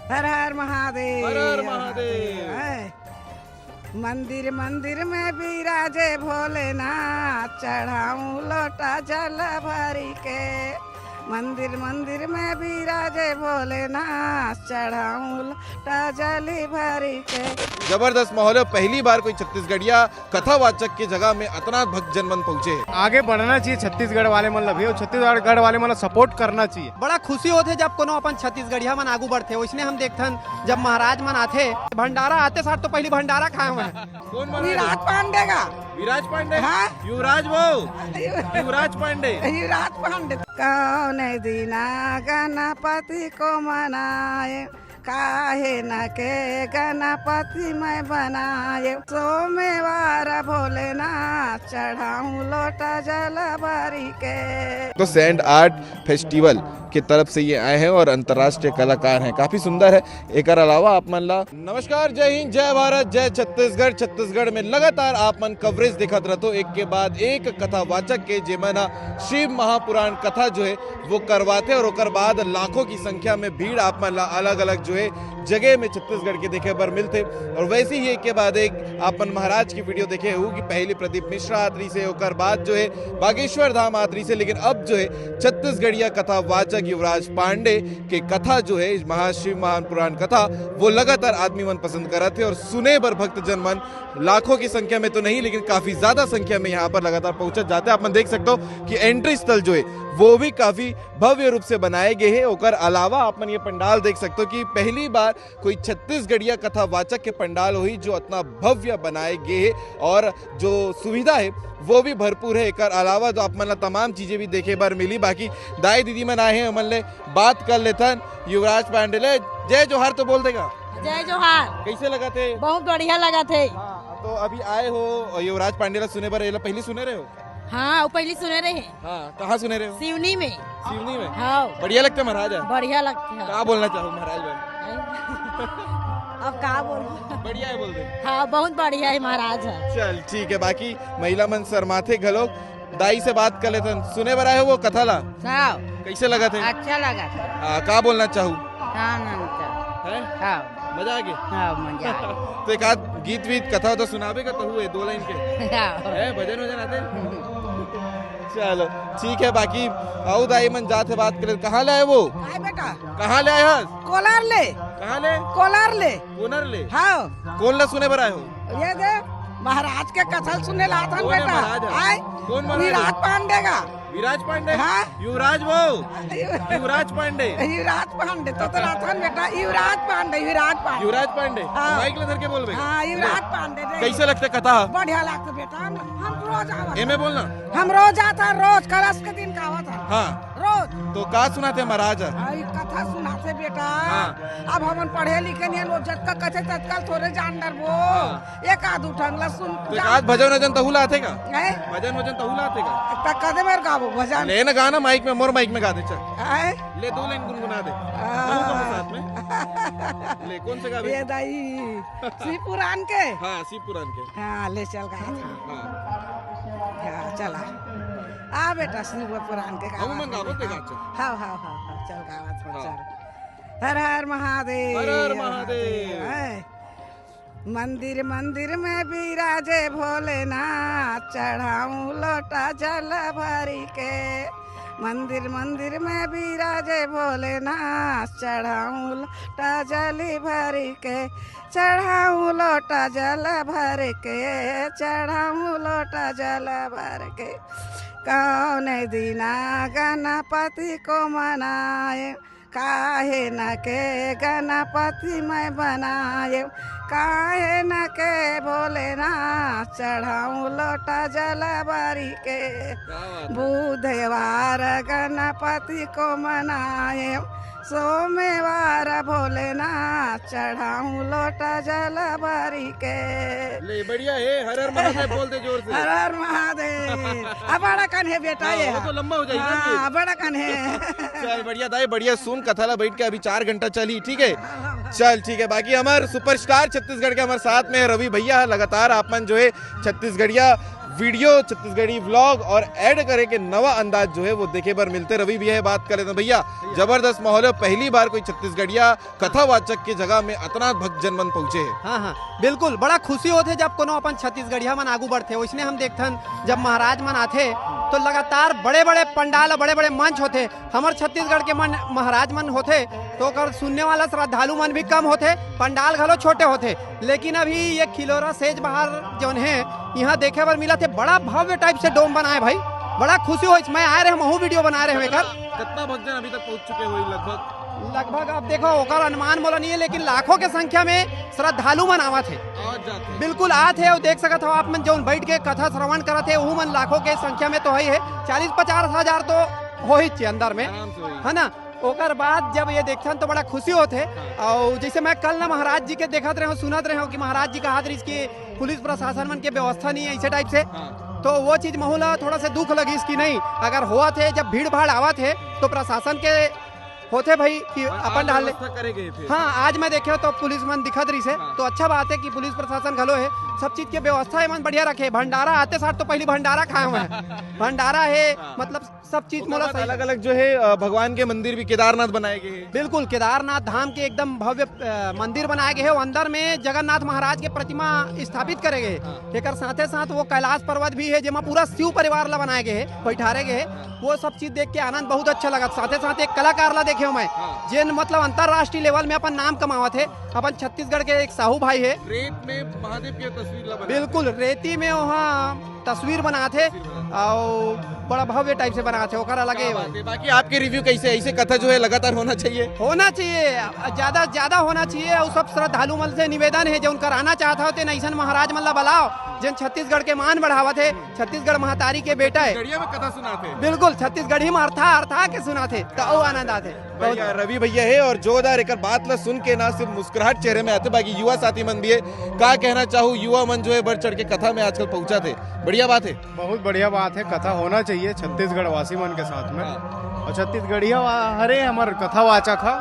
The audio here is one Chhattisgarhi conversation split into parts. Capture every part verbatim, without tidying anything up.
हर हर महादेव। हर हर महादेव। है। मंदिर मंदिर में विराजे भोलेनाथ, चढ़ाऊं लोटा जल भरी के। मंदिर मंदिर में विराजे भोलेनाथ, चढ़ाऊं लोटा जल भरी के। जबरदस्त माहौल है। पहली बार कोई छत्तीसगढ़िया कथावाचक के जगह में अतना भक्त जन मन पहुंचे हैं। आगे बढ़ना चाहिए छत्तीसगढ़ वाले मन ला भी, और छत्तीसगढ़ वाले मन ला सपोर्ट करना चाहिए। बड़ा खुशी होथे जब कोनो अपन छत्तीसगढ़िया मन आगू बढ़थे। वैसने हम देखथन, जब महाराज मन आथे, भंडारा आते साथ तो पहली भंडारा खाए हुए हैं। कौन महाराज? विराज पांडे का। विराज पांडे? हाँ। युवराज वो। युवराज पांडे। युवराज पांडे। कौन दिना गणपति को मनाए, काहे न के गणपति मैं बनाए। सोमवार भोलेनाथ, चढ़ाऊं लोटा जल भरी के। तो सैंड आर्ट फेस्टिवल की तरफ से ये आए हैं और अंतर्राष्ट्रीय कलाकार हैं। काफी सुंदर है। एकर अलावा आप मन ला नमस्कार, जय हिंद, जय भारत, जय छत्तीसगढ़। छत्तीसगढ़ में लगातार आप मन कवरेज देखत रहतो, एक के बाद एक कथावाचक के, जेमन ह शिव महापुराण कथा जो है वो करवाथे और ओकर बाद लाखों की संख्या में भीड़ आप मन ला अलग-अलग जो है जगह में छत्तीसगढ़ के देखे बर मिलथे। और वैसे ही एक के बाद एक आप मन महाराज की वीडियो देखे हो कि पहली प्रदीप मिश्रा आत रहिसे, ओकर बाद जो है बागेश्वर धाम आत रहिसे, लेकिन अब जो है छत्तीसगढ़िया कथावाचक युवराज पांडे के कथा जो है महाशिव महापुराण कथा, वो लगातार आदमी मन पसंद करत हे और सुने बर भक्तजन मन लाखों की संख्या में तो नहीं, लेकिन काफी ज्यादा संख्या में यहाँ पर लगातार पहुंचत जाते हैं। आप मन देख सकते हो कि एंट्री स्थल जो है वो भी काफी भव्य रूप से बनाए गए हैं। ओकर अलावा आप मन ये पंडाल देख सकते हो कि पहली बार कोई छत्तीसगढ़िया कथावाचक के पंडाल होही जो अतना भव्य बनाए गए है और जो सुविधा है वो भी भरपूर है। एकर अलावा तो आप मन ला तमाम चीजें भी देखे बर मिली। बाकी दाई दीदी मन आए हैं, हमन ले बात कर लेथन युवराज पांडे ले। जय जोहार तो बोल देगा। जय जोहार। कैसे लगा थे? बहुत बढ़िया लगा थे। हाँ, तो अभी आए हो युवराज पांडे ला सुने बर, एला पहली सुने रहे हो? हाँ, वो पहली सुने रहे। हाँ, कहाँ सुने रहे हो? सिवनी में। सिवनी में? हाँ। बढ़िया लगते महाराज है? बढ़िया लगते हैं। का बोलना चाहो महाराज भाई? अब का बोलूं? बढ़िया है बोल दे। हाँ, बहुत बढ़िया है महाराज है। चल ठीक है, बाकी महिला मन शर्माथे घलोक। दाई से बात कर लेथन, सुने बर आए हो वो कथा ला? हाँ। कैसे लगा थे? अच्छा लगा था। आ, का बोलना चाहू? राम नाम का। है? हाँ। मजा आ गया? हाँ, मजा आ गया। तो एक आध गीत वीत कथा तो सुनाबे का तो हुए दो लाइन के? हाँ। है, भजन वजन आते? चलो ठीक है, बाकी आओ दाई मन जात है बात करे। कहाँ ले आए वो? आए बेटा। कहाँ ले आए हस? कोलार ले। कहाँ ले? कोलार ले। कोनर ले? हाँ। कौन ला सुने बर आए हो? ये दे महाराज के कथा सुने ला था कौन है बेटा। महाराज है? आए कौन महाराज है? विराट पांडे का। विराज पांडे? हाँ। युवराज वो। युवराज पांडे। युवराज पांडे तो, तो रतन बेटा युवराज पांडे, युवराज पांडे। युवराज पांडे। हाँ। माइक ले धर के बोलबे। हाँ, युवराज पांडे रे। कैसे लगते कथा? बढ़िया लगते बेटा, हम, हम रोज आवत। एमे बोलना। हम रोज आता, रोज कलश के दिन का आवत है। हाँ। रोज। तो का सुनाते महाराज? हाँ, ई कथा सुनाते बेटा। हाँ। अब हमन पढ़े लिखे नहीं, वो जतका कथे ततका थोड़े जान डरबो। हाँ। एक आध उठंग ला सुन तो एक जा। आध भजन वजन तहू ला आथे का? हैं? भजन वजन तहू ला आथे का? त कदे मेर गाबो भजन? ले ना गाना माइक में, मोर माइक में गा दे, चल। हैं? ले दो लाइन गुनगुना दे। हाँ। तहू गाओ साथ में। ले, कौन से गावे? ये दाई, शिव पुराण के? हाँ, शिव पुराण के। हाँ, ले चल गा था। हाँ। हाँ, चला। आ बेटा, शिव पुराण के हम गावा मन था। गावत दे गा, चल। हाँ, हाँ, हाँ, हाँ, चल गावा था, हाँ। चल। हर हर महादेव। हर हर महादेव। हैं? मंदिर मंदिर में विराजे भोलेनाथ, चढ़ाऊं लोटा जल भरी के। मंदिर मंदिर में विराजे भोलेनाथ, चढ़ाऊं लोटा जल भरी के। चढ़ाऊं लोटा जल भर के, चढ़ाऊं लोटा जल भर के। कौन दिना गणपति को मनाए, काहे न के गणपति मैं बनाए, काहे न के भोलेनाथ, चढ़ाऊं लोटा जल भरी के। क्या बात है। बुधवार गणपति को मनाए, सोमवार भोलेनाथ, चढ़ाऊं लोटा जल भरी के। ले, बढ़िया है, हर हर महादेव बोल दे जोर से। हर हर महादेव। अब बड़ा कन है बेटा हाँ, ये। वो तो लंबा हो जाएगा हाँ, ये। बड़ा कन है। चल, बढ़िया दाई, बढ़िया सुन, कथा ला बैठ के अभी चार घंटा चली, ठीक है? चल, ठीक है, बाकी हमार सुपरस्टार छत्तीसगढ़ के हमारे साथ में है रवि भैया, लगातार आप मन जो है छत्तीसगढ़िया वीडियो, छत्तीसगढ़ी व्लॉग और ऐड करे के नवा अंदाज जो है वो देखे बर मिलथे। रवि भैया हे बात कर लेथन। भैया, जबरदस्त माहौल है, पहली बार कोई छत्तीसगढ़िया कथावाचक के जगह में अतना भक्तजन मन पहुंचे हे। हाँ, हाँ, बिल्कुल, बड़ा खुशी होथे जब कोनो अपन छत्तीसगढ़िया मन आगू बढ़थे। वैसने हम देखथन, जब महाराज मन आथे तो लगातार बड़े-बड़े पंडाल, बड़े-बड़े मंच होथे। हमर छत्तीसगढ़ के मन, महाराज मन होथे तो ओकर सुनने वाला श्रद्धालु मन भी कम होथे, पंडाल घलो छोटे होथे। लेकिन अभी ये खिलोरा सेज बहार जौन हे, यहाँ देखे बर मिलत हे, बड़ा भव्य टाइप से डोम बनाए भाई, बड़ा खुशी होइस। मैं आए रहे, महू वीडियो बनाए रहे एकर। कितना भक्तजन अभी तक पहुंच चुके हो लगभग? लगभग अब देखो, ओकर अनुमान मोला नहीं है, लेकिन लाखों के संख्या में श्रद्धालु मन आवत हे। आवत जात हे। बिल्कुल आवत हे। और देख सकत हो आप मन, जौन बैठ के कथा श्रवण करत हे, वहू मन लाखों के संख्या में तो है ही है, चालीस पचास हजार तो हो ही चे अंदर में, आराम से होही। है ना? ओकर बाद जब ये देखथन तो बड़ा खुशी होथे। हाँ। और जैसे मैं कल ना महाराज जी के देखत रहे हूँ, सुनत रहे हूँ कि महाराज जी कहत रहिस कि पुलिस प्रशासन मन के व्यवस्था नहीं है, ऐसे टाइप से। हाँ। तो वो चीज महू ला थोड़ा सा दुख लगिस कि नहीं, अगर होवत हे, जब भीड़ भाड़ आवत हे तो प्रशासन के होथे भाई कि अपन ढाल ले। व्यवस्था करे गए थे। हाँ, आज मैं देखे तो पुलिस मन दिखत रहिस हे, हाँ। तो अच्छा बात है कि पुलिस प्रशासन घलो है, सब चीज के व्यवस्था एमन बढ़िया रखे। भंडारा आते साथ तो पहली भंडारा खाए हुए हैं। भंडारा है, हाँ। मतलब सब चीज ओकर मोला बाद सही अलग-अलग जो है, अ, भगवान के मंदिर भी केदारनाथ बनाए गए हैं। बिल्कुल, केदारनाथ धाम के एकदम भव्य, अ, मंदिर बनाए गए हैं। अंदर में जगन्नाथ महाराज के प्रतिमा स्थापित करे गए हैं। हाँ। एकर साथे साथ वो कैलाश पर्वत भी है, जेमा पूरा शिव परिवार ला बनाए गए हैं, बैठारे गए हैं। वो सब चीज देख के आनंद बहुत अच्छा लगा। साथे साथ एक कलाकार ला देखे हूँ मैं, हाँ। जेन मतलब अंतर्राष्ट्रीय लेवल में अपन नाम कमावत है, अपन छत्तीसगढ़ के एक साहू भाई है। रेत में महादेव की तस्वीर ला बना बिल्कुल, रेती में वहाँ तस्वीर बनात हे। तस्वीर बनात हे। अउ बड़ा भव्य टाइप से बनात हे, ओकर अलगे क्या बात है। बाकी आपके रिव्यू कैसे, ऐसे कथा जो है लगातार होना चाहिए? होना चाहिए, ज्यादा ज्यादा होना चाहिए। अउ सब श्रद्धालु मन से निवेदन है, जो उनकर आना चाहत हो, तेन ऐसन महाराज मन ला बलाओ, जेन छत्तीसगढ़ के मान बढ़ावत हे। छत्तीसगढ़ महतारी के बेटा है। छत्तीसगढ़िया में कथा सुनात हे। बिल्कुल, छत्तीसगढ़ी में अर्था अर्था के सुनात हे, तो अउ आनंद आत हे। भैया, रवि भैया है और जोरदार एकर बात ला सुन के ना सिर्फ मुस्कुराहट चेहरे में आते, बाकी युवा साथी मन भी है। का कहना चाहू, युवा मन जो है बढ़ चढ़ के कथा में आजकल पहुंचा थे, बढ़िया बात है। बहुत बढ़िया बात है, कथा होना चाहिए छत्तीसगढ़ वासी मन के साथ में। हाँ। और छत्तीसगढ़िया वा-, हरे हमर कथावाचक हा,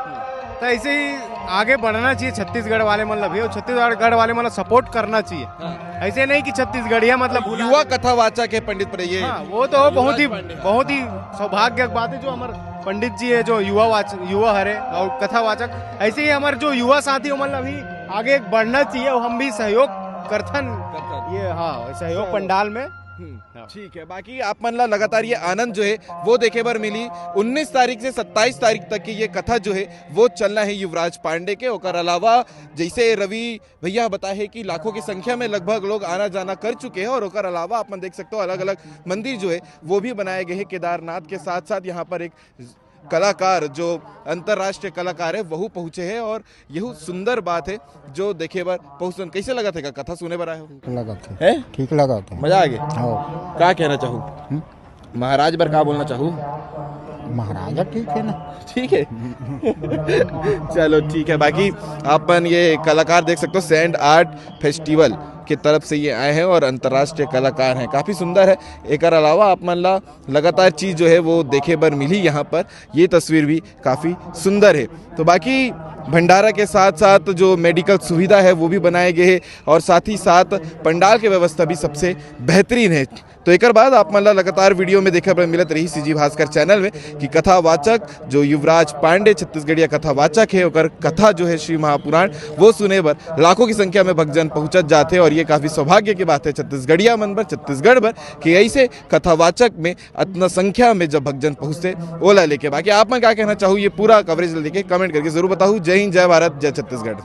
तो ऐसे ही आगे बढ़ना चाहिए छत्तीसगढ़ वाले मन ला भी, और छत्तीसगढ़ वाले मन ला सपोर्ट करना चाहिए। हाँ। ऐसे नहीं कि छत्तीसगढ़िया मतलब भुला युवा दे। कथावाचक है पंडित पर ये हाँ, वो तो बहुत ही, युवराज पांडे। बहुत ही सौभाग्य की बात है जो हमर पंडित जी है, जो युवा वाच-, युवा हरे और कथावाचक, ऐसे ही हमर जो युवा साथी मन ला भी आगे बढ़ना चाहिए और हम भी सहयोग करथन। करथन। ये, हाँ, सहयोग चलो। पंडाल में। हम्म, हाँ। ठीक है, बाकी आप मन ला लगातार ये आनंद जो है वो देखे बर मिली। उन्नीस तारीख से सत्ताईस तारीख तक की ये कथा जो है वो चलना है युवराज पांडे के। ओकर अलावा जैसे रवि भैया बताए है कि लाखों की संख्या में लगभग लोग आना जाना कर चुके हैं और ओकर अलावा आप मन देख सकते हो अलग-अलग मंदिर जो है वो भी बनाए गए हैं। केदारनाथ के साथ-साथ यहाँ पर एक कलाकार जो अंतर्राष्ट्रीय कलाकार है वहू पहुँचे हैं और यहू सुंदर बात है जो देखे बर पहुँचन। कैसे लगत है का कथा सुने बर आए हो? लगत है। हैं? ठीक लगत है। मजा आ गया? हाँ। का कहना चाहू? हम्म? महाराज बर का बोलना चाहू? महाराजा ठीक है ना? ठीक है। चलो ठीक है, बाकी आप मन ये कलाकार देख सकते हो, सैंड आर्ट फेस्टिवल की तरफ से ये आए हैं और अंतर्राष्ट्रीय कलाकार हैं, काफ़ी सुंदर है। एकर अलावा आप मन ला लगातार चीज़ जो है वो देखे बर मिली यहाँ पर। ये तस्वीर भी काफ़ी सुंदर है। तो बाकी भंडारा के साथ साथ जो मेडिकल सुविधा है वो भी बनाए गए हैं और साथ ही साथ पंडाल की व्यवस्था भी सबसे बेहतरीन है। तो एकर बाद आप मन ला लगातार वीडियो में देखे बर मिलत रही सीजी भास्कर चैनल में कि कथावाचक जो युवराज पांडे छत्तीसगढ़िया कथावाचक है, ओकर कथा जो है श्री महापुराण, वो सुने बर लाखों की संख्या में भक्तजन पहुंचत जाते और ये काफ़ी सौभाग्य की बात है छत्तीसगढ़िया मन बर, छत्तीसगढ़ बर कि ऐसे कथावाचक में अतना संख्या में जब भक्तजन पहुंचते। ओला लेके बाकी आप मन का कहना चाहू ये पूरा कवरेज लेके कमेंट करके जरूर बताहू। जय हिंद, जय भारत, जय छत्तीसगढ़।